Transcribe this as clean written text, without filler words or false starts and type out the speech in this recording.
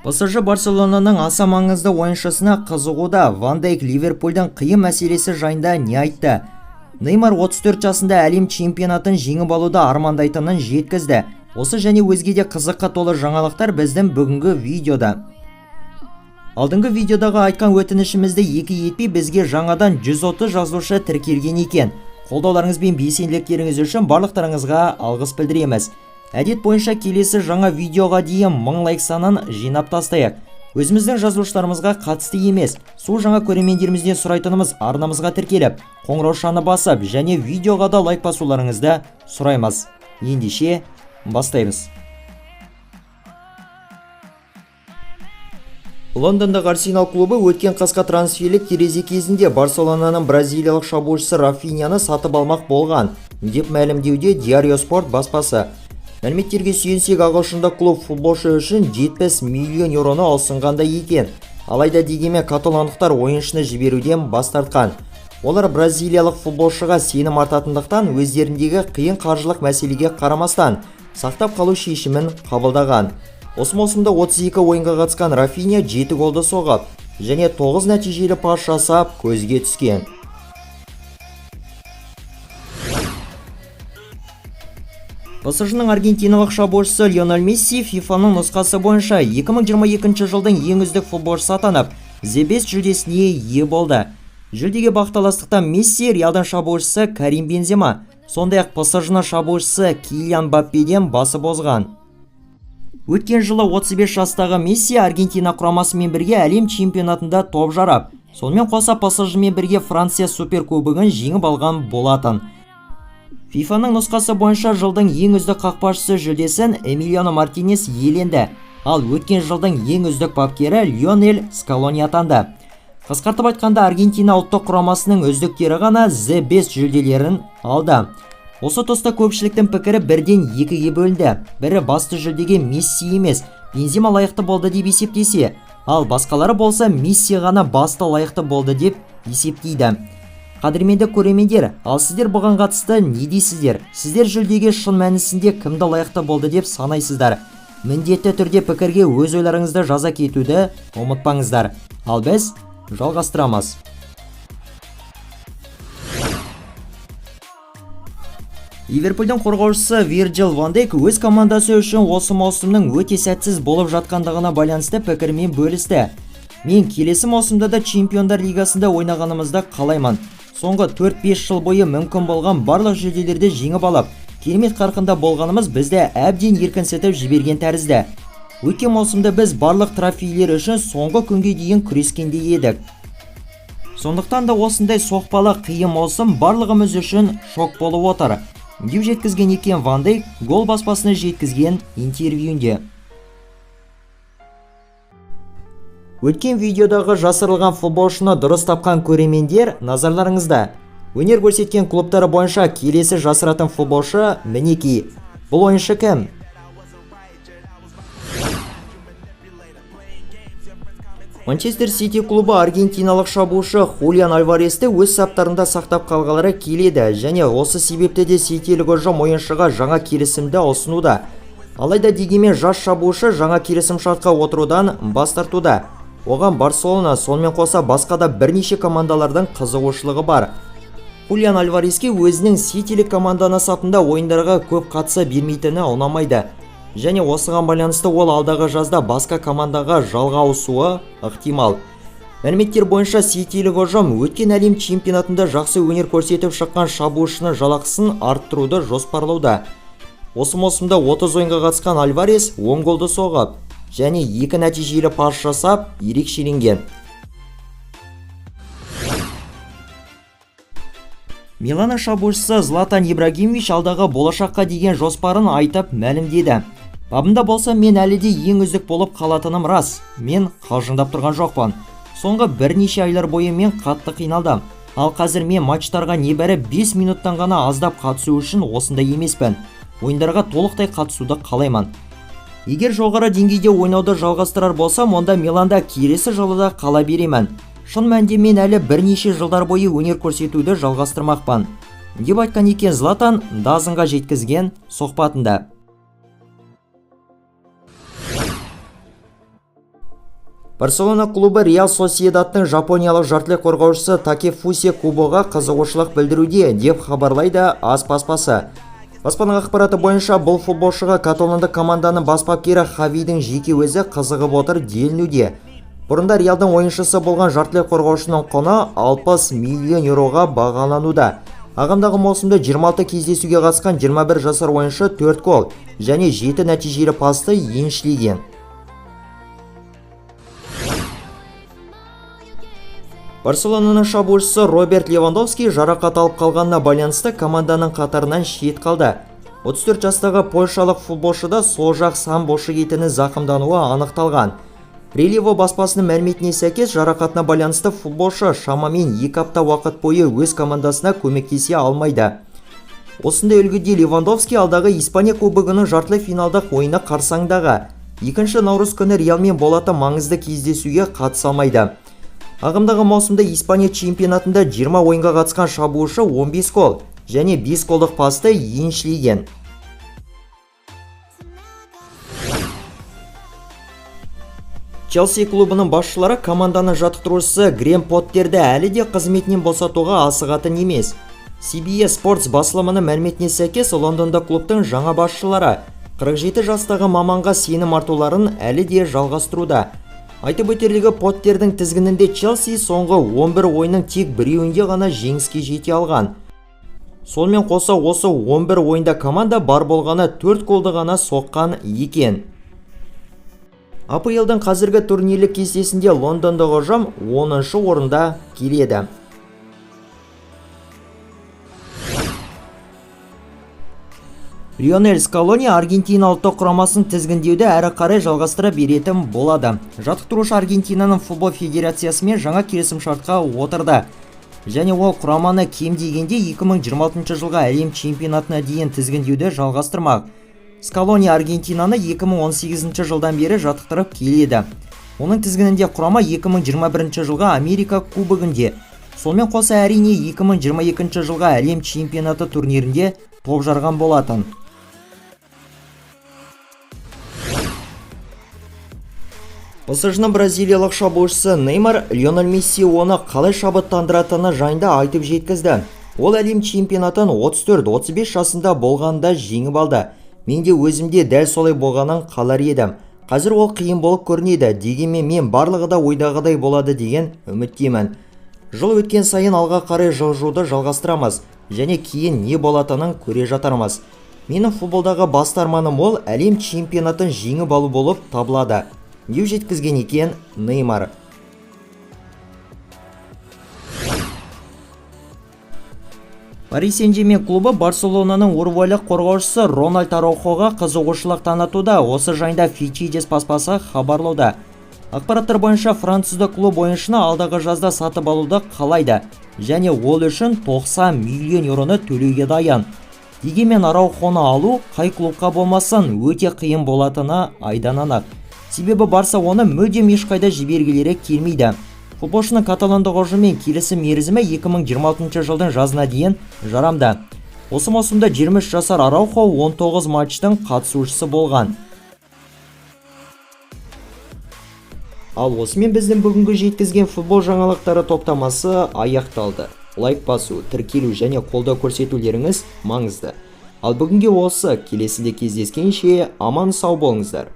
ПСЖ Барселонаның аса маңызды ойыншысына қызығуда. Ван Дейк Ливерпульдің қиын мәселесі жайында не айтты? Неймар 34 жасында әлем чемпионатын жеңіп алуды армандайтынын жеткізді. Осы және өзге де қызыққа толы жаңалықтар біздің бүгінгі видеода. Алдыңғы видеодағы айтқан өтінішімізді екі етпей бізге жаңадан 130 жазушы тіркелген екен. Қолдауларыңыз бен белсенділіктеріңіз үшін барлықтарыңызға алғыс білдіреміз. Әдет бойынша келесі жаңа видеоға дейін 1000 лайк санын жинап тастайық. Өзіміздің жазушыларымызға қатысты емес, су жаңа көрермендерімізден сұрайтынымыз арнамызға тіркеліп, қоңыраушаны басып және видеоға да лайк басуларыңызды сұраймыз. Ендеше бастаймыз. Лондондағы Арсенал клубы өткен қысқы трансферлік терезе кезінде Барселонаның бразилиялық шабуылшысы Рафиньяны сатып алмақ болған, деп мәлімдеуде Диарио Спорт баспасы. Мәліметтерге сүйенсек, ағылшындық клуб футболшы үшін 70 миллион еуроны ұсынғандай екен. Алайда дегенмен каталондықтар ойыншыны жіберуден бас тартқан. Олар бразилиялық футболшыға сенім артатындықтан өздеріндегі қиын қаржылық мәселеге қарамастан сақтап қалу шешімін қабылдаған. Осы маусымда 32 ойынға қатысқан Рафинья 7 голды соғып және 9 нәтижелі пас жасап көзге түскен. ПСЖ-ның аргентиналық шабуылшысы Лионель Месси FIFA-ның нұсқасы бойынша 2022 жылдың ең үздік футболшысы атанып, The Best жүлдесіне ие болды. Жүлдеге бақталастықта Месси Реалдың шабуылшысы Карим Бензема, сондай-ақ ПСЖ-ның шабуылшысы Килиан Мбаппеден басып озған. Өткен жылы 35 жастағы Месси Аргентина құрамасымен бірге әлем чемпионатында топ жарап, сонымен қоса ПСЖ-мен бірге Франция суперкубогын жеңіп алған болатын. FIFA-ның нұсқасы бойынша жылдың ең үздік қақпашысы жүлдесін Эмилиано Мартинес иеленді, ал өткен жылдың ең үздік бапкері Лионель Скалони атанды. Қысқартып айтқанда, Аргентина ұлттық құрамасының үздіктері ғана The Best жүлделерін алды. Осы тұста көпшіліктің пікірі бірден екіге бөлінді. Бірі басты жүлдеге Месси емес, Бензема лайықты болды деп есептесе, ал басқалары болса Месси ғана басты лайықты болды деп есептейді. Қадірменді көрермендер, ал сіздер бұған қатысты не дейсіздер? Сіздер жүлдеге шын мәнісінде кімді лайықты болды деп санайсыздар? Міндетті түрде пікірге өз ойларыңызды жаза кетуді ұмытпаңыздар. Ал біз жалғастырамыз. Ливерпульдің қорғаушысы Вирджил ван Дейк өз командасы үшін осы маусымның өте сәтсіз болып жатқандығына байланысты пікірімен бөлісті. Мен келесі маусымда да Чемпиондар лигасында ойнағанымызды қалаймын. Соңғы 4-5 жыл бойы мүмкін болған барлық жүлделерді жеңіп алып, керемет қарқында болғанымыз бізді әбден еркінсітіп жіберген тәрізді. Өткен маусымда біз барлық трофейлер үшін соңғы күнге дейін күрескендей едік. Сондықтан да осындай соқпалы қиын маусым барлығымыз үшін шок болып отыр, деп жеткізген екен Ван Дейк гол баспасына жеткізген интервьюінде. Өткен видеодағы жасырылған футболшыны дұрыс тапқан көрермендер, назарларыңызда. Өнер көрсеткен клубтары бойынша келесі жасыратын футболшы мінекей. Бұл ойыншы кім? Манчестер Сити клубы аргентиналық шабуылшы Хулиан Альваресті өз саптарында сақтап қалғылары келеді және осы себепті де ситилік ұжым ойыншыға жаңа келісімді ұсынуда. Алайда дегенмен жас шабуылшы жаңа келісімшартқа отырудан бас тартуда. Оған Барселона, сонымен қоса басқа да бірнеше командалардың қызығушылығы бар. Хулиан Альвареске өзінің ситилік команданы сапында ойындарға көп қатыса бермейтіні ұнамайды. Және осыған байланысты ол алдағы жазда басқа командаға жалға ауысуы ықтимал. Мәліметтер бойынша ситилік ұжым өткен әлем чемпионатында жақсы өнер көрсетіп шыққан шабуылшының жалақысын арттыруды жоспарлауда. Осы маусымда 30 ойынға қатысқан Альварес 10 голды соғып және 2 нәтижелі пас жасап ерекшеленген. Милана шабуылшысы Златан Ибрагимович алдағы болашаққа деген жоспарын айтып мәлімдеді. Бабында болса, мен әлі де ең үздік болып қалатыным рас. Мен қалжыңдап тұрған жоқпын. Соңғы бірнеше айлар бойы мен қатты қиналдым. Ал қазір мен матчтарға небәрі 5 минуттан ғана аздап қатысу үшін осындай емеспін. Ойындарға толықтай қатысуды қалаймын. Егер жоғары деңгейде ойнауды жалғастырар болсам, онда Миланда келесі жылы да қала беремін. Шын мәнінде мен әлі бірнеше жылдар бойы өнер көрсетуді жалғастырмақпын, деп айтқан екен Златан Дазынға жеткізген сұхбатында. Барселона клубы Реал Сосьедадтың жапониялық жартылай қорғаушысы Такефусе Кубоға қызығушылық білдіруде, деп хабарлайды АС баспасы. Баспаның ақпараты бойынша, бұл футболшыға каталондық команданың бас бапкері Хавидің жеке өзі қызығып отыр делінуде. Бұрында Реалдың ойыншысы болған жартылай қорғаушының құны 60 миллион еуроға бағалануда. Ағымдағы маусымда 26 кездесуге қатысқан 21 жасар ойыншы 4 гол және 7 нәтижелі пасты еншілеген. Барселонаның шабуылшысы Роберт Левандовски жарақат алып қалғанына байланысты команданың қатарынан шет қалды. 34 жастағы польшалық футболшыда сол жақ сан бұлшық етінің зақымдануы анықталған. Релево баспасының мәліметіне сәйкес, жарақатына байланысты футболшы шамамен 2 апта уақыт бойы өз командасына көмектесе алмайды. Осындай үлгіде Левандовски алдағы Испания кубогының жартылай финалдық ойыны қарсаңдағы 2 наурыз күні Реалмен болатын маңызды кездесуге қатыса алмайды. Ағымдағы маусымда Испания чемпионатында 20 ойынға қатысқан шабуылшы 15 гол және 5 голдық пасты еншілеген. Челси клубының басшылары команданың жаттықтырушысы Грэм Поттерді әлі де қызметінен босатуға асығатын емес. CBS Sports басылымының мәліметіне сәйкес, Лондонда клубтың жаңа басшылары 47 жастағы маманға сенім артуларын әлі де жалғастыруда. Айтып өтерлігі, Поттердің тізгінінде Челси соңғы 11 ойынның тек біреуінде ғана жеңіске жете алған. Сонымен қоса осы 11 ойында команда бар болғаны 4 голды ғана соққан екен. АПЛ-дың қазіргі турнирлік кестесінде лондондық ұжым 10-шы орында келеді. Лионель Скалони Аргентина ұлттық құрамасын тізгіндеуді әрі қарай жалғастыра беретін болады. Жаттықтырушы Аргентинаның футбол федерациясымен жаңа келісімшартқа отырды. Және ол құраманы кем дегенде 2026 жылғы әлем чемпионатына дейін тізгіндеуді жалғастырмақ. Скалони Аргентинаны 2018 жылдан бері жаттықтырып келеді. Оның тізгінінде құрама 2021 жылғы Америка кубогінде, сонымен қоса әрине 2022 жылғы әлем чемпионаты турнирінде топ жарған болатын. ПСЖ-ның бразилиялық шабуылшысы Неймар Лионель Месси оны қалай шабыттандыратыны жайында айтып жеткізді. Ол әлем чемпионатын 34-35 жасында болғанда жеңіп алды. Мен де өзімде дәл солай болғанын қалар едім. Қазір ол қиын болып көрінеді, дегенмен мен барлығы да ойдағыдай болады деген үміттемін. Жыл өткен сайын алға қарай жылжуды жалғастырамыз және кейін не болатынын көре жатармыз. Менің футболдағы басты арманым ол әлем чемпионатын жеңіп алу болып табылады, деп жеткізген екен Неймар. Пари Сен-Жермен клубы Барселонаның уругвайлық қорғаушысы Рональд Араухоға қызығушылық танытуда. Осы жайында Фичидес баспасы хабарлауда. Ақпараттар бойынша, француздық клуб ойыншыны алдағы жазда сатып алуды қалайды және ол үшін 90 миллион еуроны төлеуге дайын. Дегенмен Араухоны алу қай клубқа болмасын өте қиын болатыны айдан анық. Себебі Барса оны мүлдем ешқайда жібергілері келмейді. Футболшының каталондық ұжыммен келісім мерзімі 2026 жылдың жазына дейін жарамды. Осы маусымда 23 жасар Араухо 19 матчтың қатысушысы болған. Ал осымен біздің бүгінгі жеткізген футбол жаңалықтары топтамасы аяқталды. Лайк басу, тіркелу және қолдау көрсетулеріңіз маңызды. Ал бүгінге осы, келесіде кездескенше аман сау болыңыздар.